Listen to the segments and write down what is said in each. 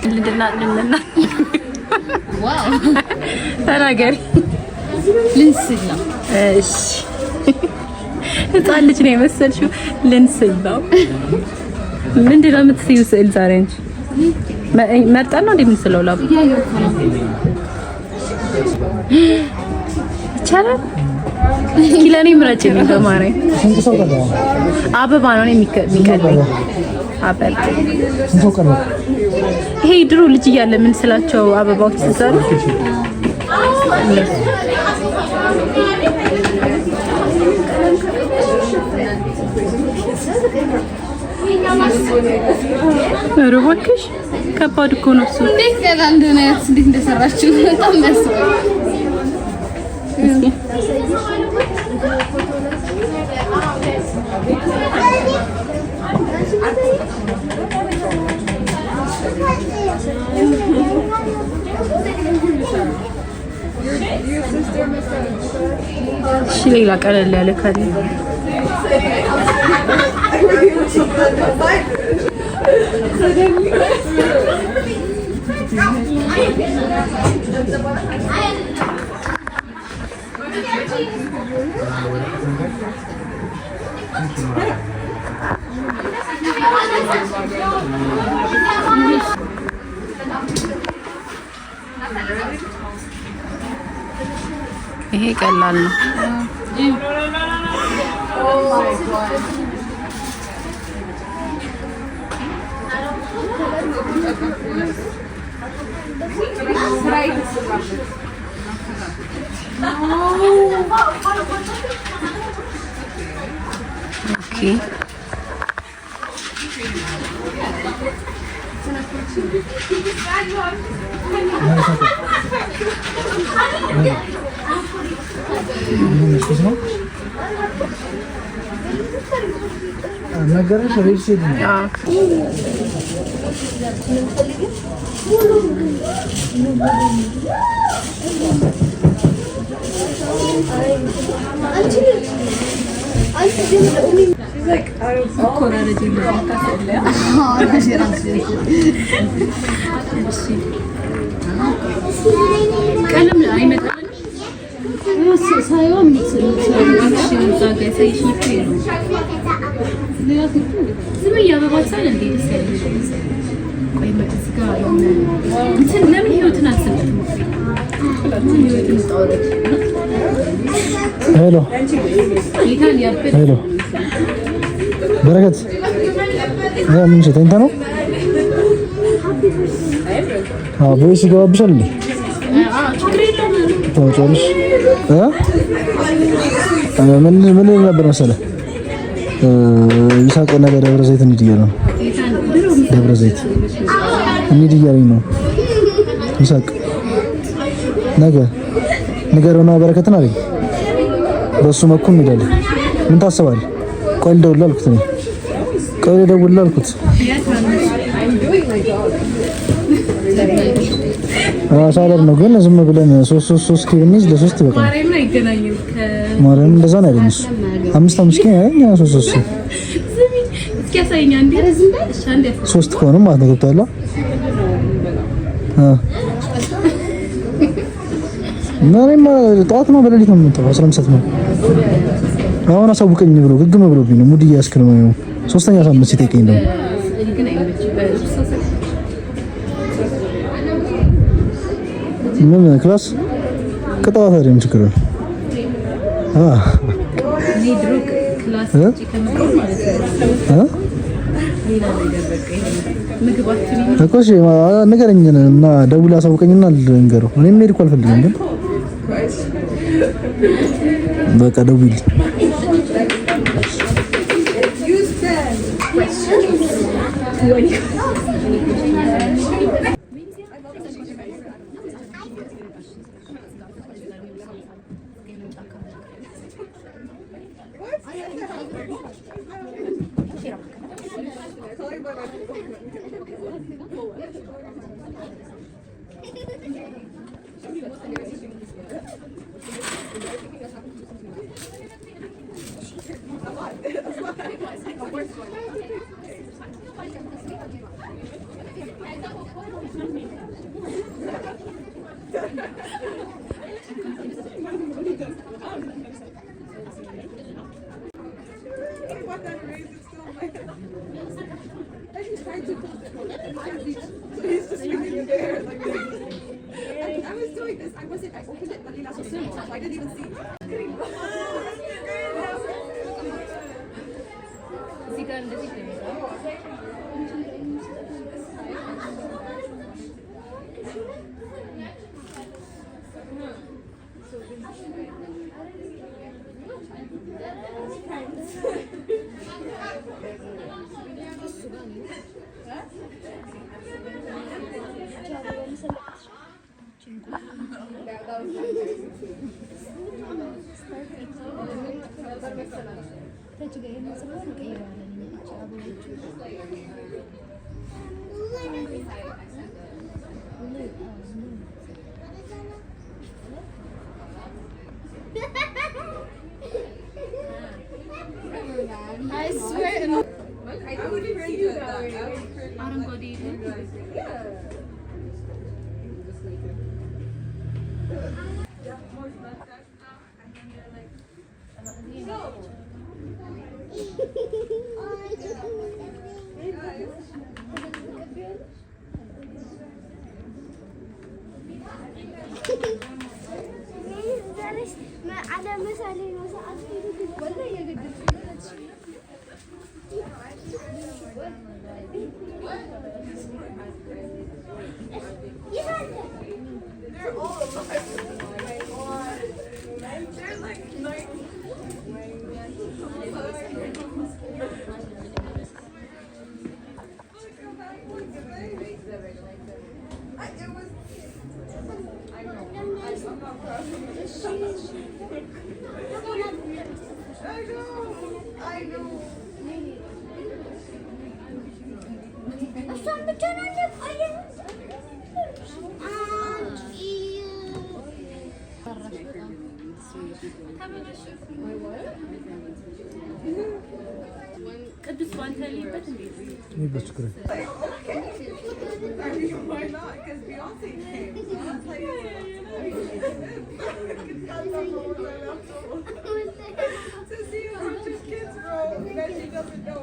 ልንድና ተናገሪ። ልንስል ነው። እሺ፣ ህፃን ልጅ ነው የመሰልሽው። ልንስል ነው። ምንድን ነው የምትስይው ስዕል ዛሬ? አንቺ መርጠን ነው እንዴ የምንስለው? ላቡ ይቻላል። እስኪ ለእኔ ምረጭልኝ በማርያም። አበባ ነው የሚቀለኝ። አበባ ይሄ ድሮ ልጅ እያለ የምንስላቸው አበባዎች ሲሰሩ። ኧረ እባክሽ ከባድ እኮ ነው እሱ። እንዴት ቀላል እንደሆነ እንዴት እንደሰራችሁ በጣም ያስባል። እሺ ሌላ ቀለል ያለ ካለ። ይሄ ቀላል ነው። Okay, ነገርሽ ሬድ ነው። ቀለም አይመጣም። ዝም ብዬ አበባ ሳል እንዴ ደስ ያለሽ። ቆይ እዚህ ጋር እንትን ለምን ህይወትን አልሰጠትም? ህይወትን ውጣ። Hello hello፣ በረከት ምን ተኝተህ ነው? Voice ይገባብሻል እንዴ? ታወጪዋለሽ? ምን ምን ነበር መሰለህ፣ ይሳቅ ነገ ደብረ ዘይት እንሂድ እያለ ነው። ደብረ ዘይት እንሂድ እያለኝ ነው ይሳቅ። ነገ ንገረውና በረከትን አለኝ። በሱ መኩ እንሄዳለን። ምን ታስባለህ? ቆይ ልደውልልህ አልኩት። እኔ ቆይ ልደውልልህ አልኩት። ሳለር ነው ግን ዝም ብለን ሶስት ሶስት ሶስት ኪሎ ብንይዝ ለሶስት ይበቃል። ማርያም እንደዛ ነው ያለኝ እሱ። አምስት አምስት ኪሎ ያለኝ ሶስት ሶስት ሶስት ከሆነ ማለት ነው። ገብቶሃል? እኔማ ጠዋት ነው በሌሊት ነው የምመጣው። 15 ሰዓት ነው። አሁን አሳውቀኝ ብሎ ግግም ብሎብኝ ነው። Mood እያስክ ነው። ሶስተኛ ሳምንት ሲጠይቀኝ ነው። ምን class ቅጣት አይደለም ችግር ነው። እኮ እሺ ንገረኝ እና ደውላ አሳውቀኝና ልንገረው። እኔም መሄድ እኮ አልፈልግም፣ ግን በቃ ደውይልኝ። I was doing this. I wasn't. I opened it, but Lila was so I didn't even see. እዚህ ጋር እንደዚህ I swear. I would print that. I would print አረንጓዴ Yeah. على مثل They're all alive. Oh my god. They're like 19. It was. I know. I'm not proud of it. I know. I know. ቅዱስ ባንተ ሊበት እንዴት ይበት ችግር Like, okay. I mean, why not? Because Beyonce came. So I was like, to see a bunch of kids grow that she doesn't know.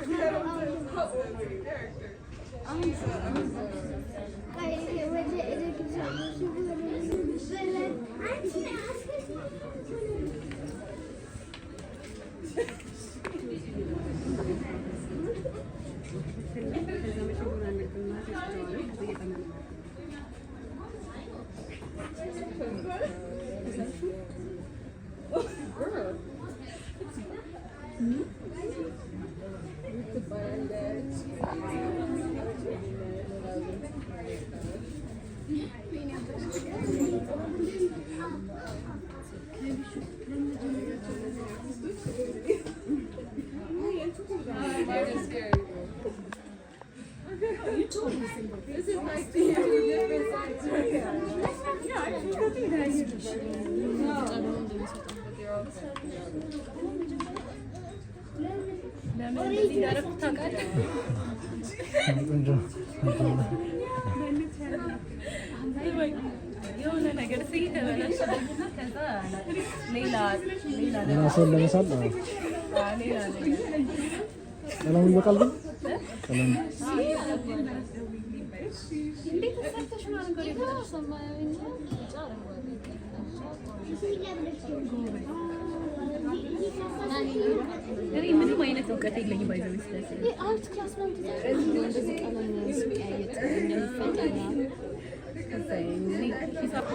Character. So I was This is like two different sides right now. ለምን እንደዚህ እንዳደረኩት ታውቃለህ? ቆንጆ የሆነ ነገር ስይ ተበላሸብኝና ከዛ ሌላ ሌላ ሌላ ሰውን ለመሳል አዎ። ሌላ ነገር ቀለሙ ይበቃል ግን ቀለሙ እንዴት ሰርተሽ ነው አረንጓዴ ሰማያዊና ቢጫ አረንጓዴ እኔ ምንም አይነት እውቀት የለኝም። by the way ስለዚህ art class ምናምን ትዝ እንደዚህ ቀለም ሲቀያየጥ እንደሚፈጠር ምናምን ከዛ እኔ ሂሳብ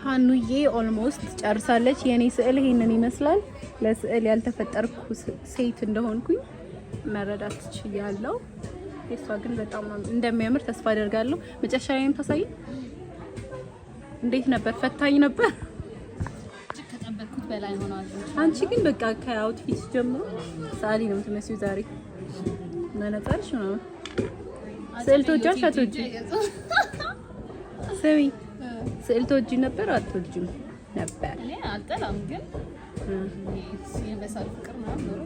ሀኑዬ almost ጨርሳለች። የኔ ስዕል ይሄንን ይመስላል። ለስዕል ያልተፈጠርኩ ሴት እንደሆንኩኝ መረዳት ችያለሁ። የእሷ ግን በጣም ነው እንደሚያምር ተስፋ አደርጋለሁ። መጨረሻ ላይም ታሳይ። እንዴት ነበር? ፈታኝ ነበር? ከጠበቅኩት በላይ ሆኗል። አንቺ ግን በቃ ከ outfit ጀምሮ ሰዓሊ ነው የምትመስዪው ዛሬ። መነጸርሽ ምናምን። ስዕል ትወጃለሽ አትወጂም? ስሚ፣ ስዕል ትወጂ ነበር አትወጂም ነበር? እኔ አልጠላም፣ ግን የመሳል ፍቅር ምናምን ኖሮ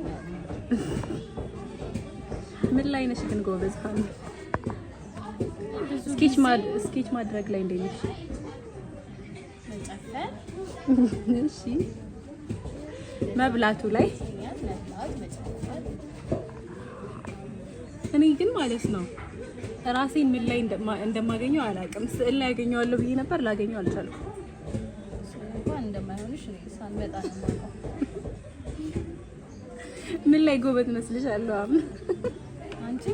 ምን ላይ ነሽ ግን ጎበዝ? ሀኒ sketch ማድረግ ላይ እንዴት ነሽ? መጨፈር፣ እሺ፣ መብላቱ ላይ? መብላት፣ መጨፈር። እኔ ግን ማለት ነው ራሴን ምን ላይ እንደማገኘው አላውቅም። ስዕል ላይ ያገኘዋለሁ ብዬ ነበር፣ ላገኘው አልቻልኩም። እንኳን እንደማይሆንሽ እኔ ሳንመጣ ነው የማውቀው። ምን ላይ ጎበዝ መስልሻለሁ? አሁን አንቺ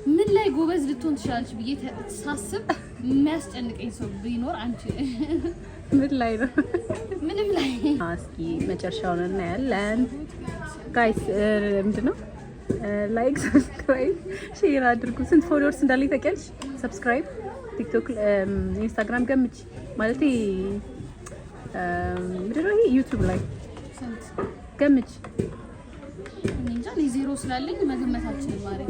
ምን ላይ ጎበዝ ልትሆን ትችላለች ብዬ ሳስብ የሚያስጨንቀኝ ሰው ቢኖር አንቺ። ምን ላይ ነው? ምንም ላይ። እስኪ መጨረሻውን እናያለን። Guys፣ ምንድን ነው፣ like፣ subscribe፣ share አድርጉ። ስንት followers እንዳለኝ ታውቂያለሽ? Subscribe፣ ቲክቶክ፣ ኢንስታግራም ገምች። ማለቴ ምንድን ነው ይሄ ዩቲዩብ ላይ? ስንት? ገምች። እኔ እንጃ፣ እኔ ዜሮ ስላለኝ መገመት አልችልም ማሬ።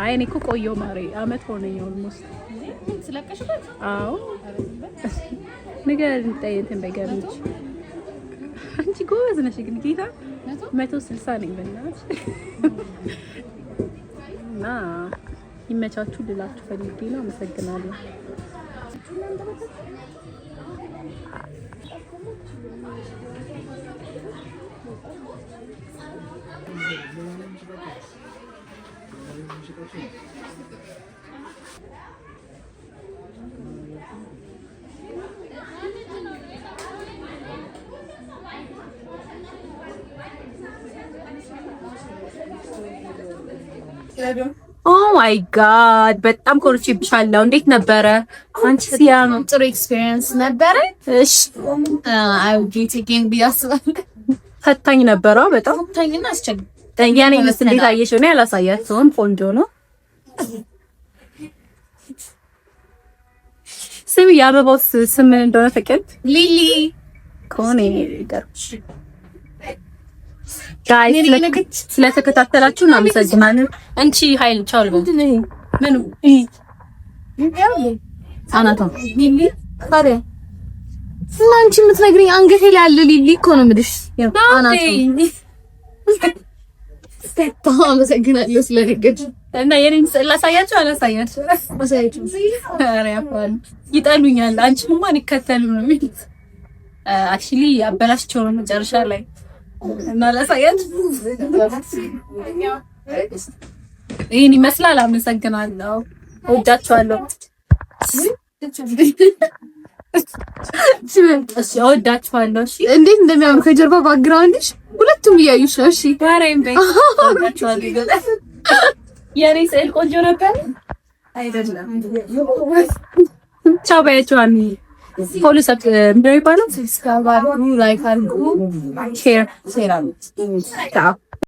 አይ፣ እኔ እኮ ቆየሁ ማሬ፣ አመት ሆነኝ almost። እንዴ፣ ስለቀሽበት? አዎ፣ ንገሪኝ፣ እንትን በይ፣ ገምች። አንቺ ጎበዝ ነሽ ግን ጌታ። 100። 160 ነኝ በእናትሽ። እና ይመቻችሁ ልላችሁ ፈልጌ ነው። አመሰግናለሁ። Oh my God፣ በጣም ኮርቼብሻለሁ። እንዴት ነበረ? አንቺ ሲያምር። ጥሩ experience ነበረ። እሺ። I would do it again ብዬ አስባለሁ። ፈታኝ ነበረ በጣም። ፈታኝና አስቸጋሪ። የኔ ምስል እንዴት አየሽው? እኔ አላሳያቸውም። ቆንጆ ነው። ስሚ፣ የአበባው ስም ምን እንደሆነ ታውቂያለሽ? ሊሊ። ከሆነ guys ስለተከታተላችሁ እናመሰግናለን። አንቺ ሀይል ቻው። ምኑ? አናቷ። ሊሊ ታዲያ እና አንቺ የምትነግሪኝ አንገቴ ላይ ያለ ሊሊ እኮ ነው የምልሽ። አናቷ። በጣም አመሰግናለሁ ስለነገርሽ። እና የኔን ስዕል ላሳያችሁ አላሳያችሁ? አሳያችሁ። ኧረ ያፍራሉ፣ ይጠሉኛል። አንቺንማ ይከተሉ ነው የሚሉት። Actually አበላሽቸው ነው መጨረሻ ላይ። እና ላሳያችሁ፣ ይህን ይመስላል። አመሰግናለሁ። እወዳችኋለሁ። እሺ፣ እወዳችኋለሁ። እሺ። እንዴት እንደሚያምር ከጀርባ background ሽ ሁለቱም እያዩሽ ነው። እሺ። ማርያም በይ፣ እወዳችኋለሁ። የኔ ስዕል ቆንጆ ነበር አይደለም? ቻው በያቸው። አሚ follow sub ምንድን ነው የሚባለው? Subscribe አድርጉ፣ like አድርጉ፣ share share አድርጉ። ቻው።